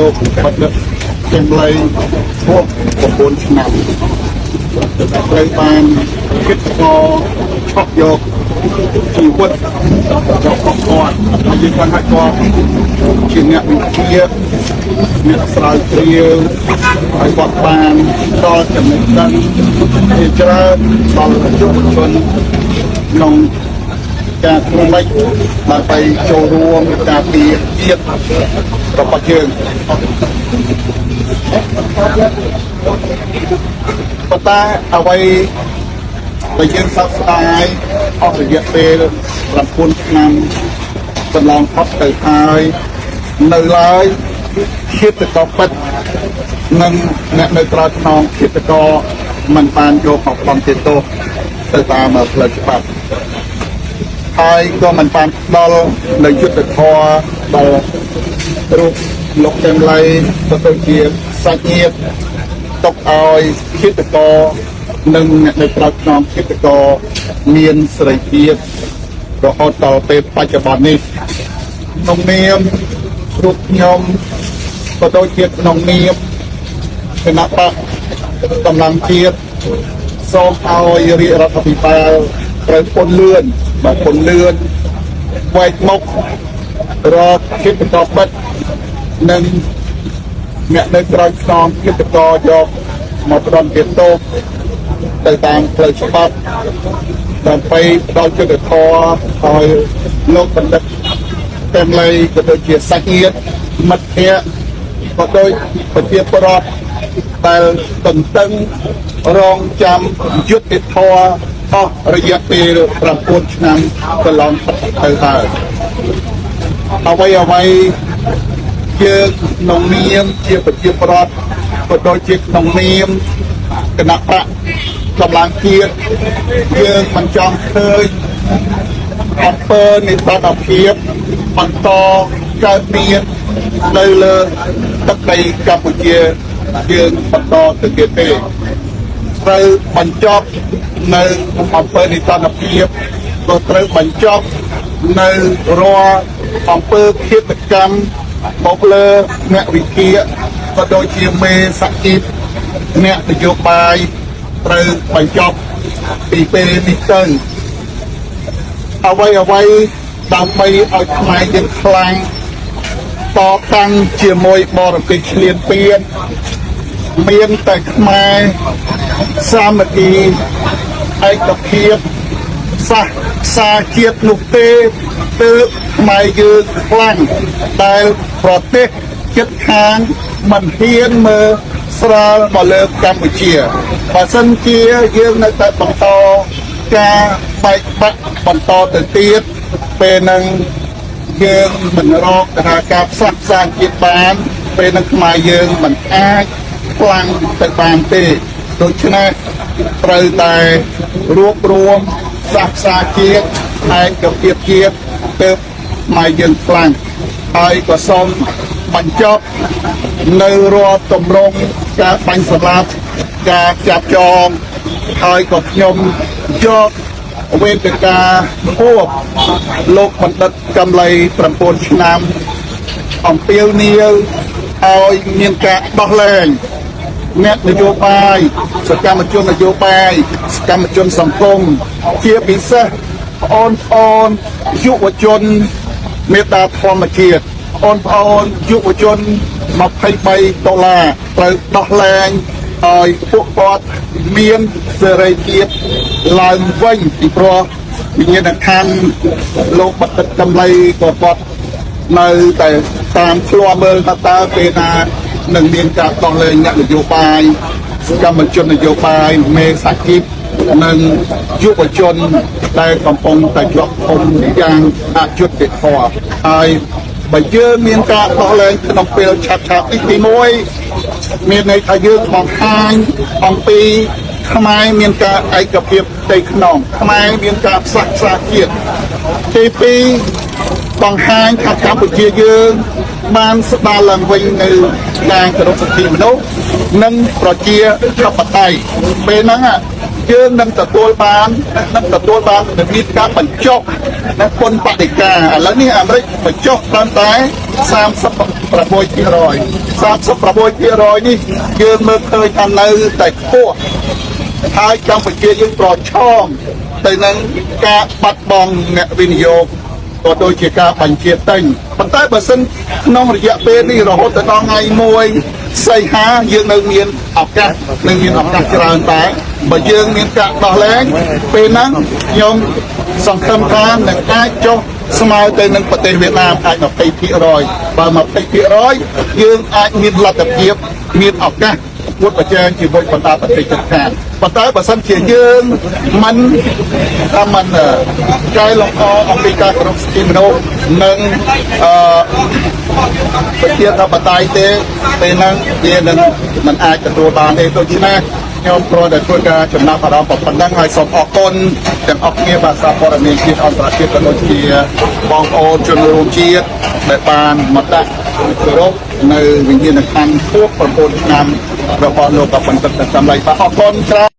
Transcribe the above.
លោកបណ្ឌិតកែមឡីខួប9ឆ្នាំត្រូវបានគិតកឆក់យកជីវិតរបស់គាត់ហើយយើងបានឲ្យគាត់ជាអ្នកវិទ្យាអ្នកស្រាវជ្រាវហើយគាត់បានដល់ចំណេះដឹងជាច្រើនដល់យុវជនក្នុងការធ្វើម៉េចដើម្បីចូលរួមការពារជាតិរបស់យើងប៉ុន្តែអ្វីដែលយើងសោកស្ដាយអស់រយៈពេល9ឆ្នាំកន្លងផុតទៅហើយនៅឡើយឃាតករពិតនិងអ្នកនៅក្រៅខ្នងឃាតករមិនបានយកមកផ្ដន្ទាទោសទៅតាមផ្លូវច្បាប់ហើយក៏មិនបានផ្ដល់នៅយុត្តិធម៌ដល់រូបលោកកែមឡីក៏ដូចជាសាច់ញាតិទុកឲ្យឃាតករនិងអ្នកនៅក្រៅខ្នងឃាតករមានសេរីភាពរហូតដល់ពេលបច្ចុប្បន្ននេះក្នុងនាមរូបខ្ញុំក៏ដូចជាក្នុងនាមគណបក្សកម្លាំងជាតិសូមឲ្យរាជរដ្ឋាភិបាលត្រូវពន្លឿនបាទពន្លឿនវែកមុខរកឃាតកពិតនិងអ្នកនៅក្រោយខ្នងឃាតករយកមកផ្ដន្ទាទោសទៅតាមផ្លូវច្បាប់ដើម្បីផ្ដល់យុត្តិធម៌ឲ្យលោកបណ្ឌិតកែមឡីក៏ដូចជាសាច់ញាតិមិត្តភ័ក្តិក៏ដូចប្រជាពលរដ្ឋដែលទន្ទឹងរងចាំយុត្តិធម៌អស់រយៈពេល9ឆ្នាំកន្លងទៅហើយអ្វីអ្វីយើងក្នុងនាមជាប្រជាពលរដ្ឋក៏ដូចជាក្នុងនាមគណបក្សកម្លាំងជាតិយើងមិនចង់ឃើញអំពើនិទ្ទណ្ឌភាពបន្តកើតមាននៅលើទឹកដីកម្ពុជាយើងបន្តទៅទៀតទេត្រូវបញ្ចប់នៅអំពើនិទ្ទណ្ឌភាពក៏ត្រូវបញ្ចប់នៅរាល់អំពើឃាតកម្មមកលើអ្នកវិភាគក៏ដូចជាមេសហជីពអ្នកនយោបាយត្រូវបញ្ចប់ពីពេលនេះទៅអ្វីអ្វីដើម្បីឲ្យខ្មែរយើងខ្លាំងតតាំងជាមួយបរទេសឈ្លានពានមានតែខ្មែរសាមគ្គីឯកភាពសះសាជាតិនោះទេទើបខ្មែរយើងខ្លាំងដែលប្រទេសជិតខាងមិនហ៊ានមើលស្រាលមកលើកម្ពុជាបើសិនជាយើងនៅតែបន្តការបែកបាក់បន្តទៅទៀតពេលនឹងយើងមិនរកថាការផ្សះផ្សាជាតិបានពេលនឹងខ្មែរយើងមិនអាចខ្លាំងទៅបានទេដូច្នេះត្រូវតែរួបរួមផ្សះផ្សាជាតិឯកភាពជាតិទើបខ្មែរយើងខ្លាំងហើយក៏សូមបញ្ចប់នៅរាល់ទម្រង់ការបាញ់សម្លាប់ការចាប់ចងហើយក៏ខ្ញុំយកវេទិកាខួបលោកបណ្ឌិតកែមឡី9ឆ្នាំអំពាវនាវឲ្យមានការដោះលែងអ្នកនយោបាយសកម្មជននយោបាយសកម្មជនសង្គមជាពិសេសបងប្អូនយុវជនមេត្តាធម្មជាតិបងប្អូនយុវជន23ដុល្លារត្រូវដោះលែងឲ្យពួកគាត់មានសេរីភាពឡើងវិញពីព្រោះវិញ្ញាណក្ខន្ធលោកបណ្ឌិតកែមឡីក៏គាត់នៅតែតាមឃ្លាំមើលថាតើពេលណានឹងមានការដោះលែងអ្នកនយោបាយសកម្មជននយោបាយមេសហជីពនិងយុវជនដែលកំពុងតែជាប់ឃុំយ៉ាងអយុត្តិធម៌ហើយបើយើងមានការដោះលែងក្នុងពេលឆាប់ៗនេះទី1មានន័យថាយើងបង្ហាញអំពីខ្មែរមានការឯកភាពផ្ទៃក្នុងខ្មែរមានការផ្សះផ្សាជាតិទី2បង្ហាញថាកម្ពុជាយើងបានស្ដារឡើងវិញនៅការគោរពសិទ្ធិមនុស្សនិងប្រជាធិបតេយ្យពេលហ្នឹង យើងនឹងទទួលបាននឹងទទួលបាននឹងមានការបញ្ចុះណាពន្ធបដិការឥឡូវនេះអាមេរិកបញ្ចុះត្រឹមតែ36% 36%នេះយើងមើលឃើញថានៅតែខ្ពស់ហើយកម្ពុជាយើងប្រឈមទៅនឹងការបាត់បង់អ្នកវិនិយោគក៏ដូចជាការបញ្ជាទិញប៉ុន្តែបើសិនក្នុងរយៈពេលនេះរហូតទៅដល់ថ្ងៃ1សីហាយើងនៅមានឱកាសនឹងមានឱកាសច្រើនដែរបើយើងមានការដោះលែងពេលហ្នឹងខ្ញុំសង្ឃឹមថានឹងអាចចុះស្មើទៅនឹងប្រទេសវៀតណាមអាច20%បើ20%យើងអាចមានលទ្ធភាពមានឱកាសប្រកួតប្រជែងជាមួយបណ្ដាប្រទេសជិតខាងប៉ុន្តែបើសិនជាយើងមិនថាមិនកែលម្អអំពីការគោរពសិទ្ធិមនុស្សនិងអឺប្រជាធិបតេយ្យទេពេលហ្នឹងវានឹងមិនអាចទទួលបានទេដូច្នេះខ្ញុំគ្រាន់តែធ្វើការចំណាប់អារម្មណ៍ប៉ុណ្ណឹងហើយសូមអរគុណទាំងអស់គ្នាបាទសារព័ត៌មានជាតិអន្តរជាតិក៏ដូចជាបងប្អូនជនរួមជាតិដែលបានមកដាក់គោរពនៅវិញ្ញាណក្ខន្ធខួប9ឆ្នាំរបស់លោកបណ្ឌិតសំឡៃបាទអរគុណច្រើន។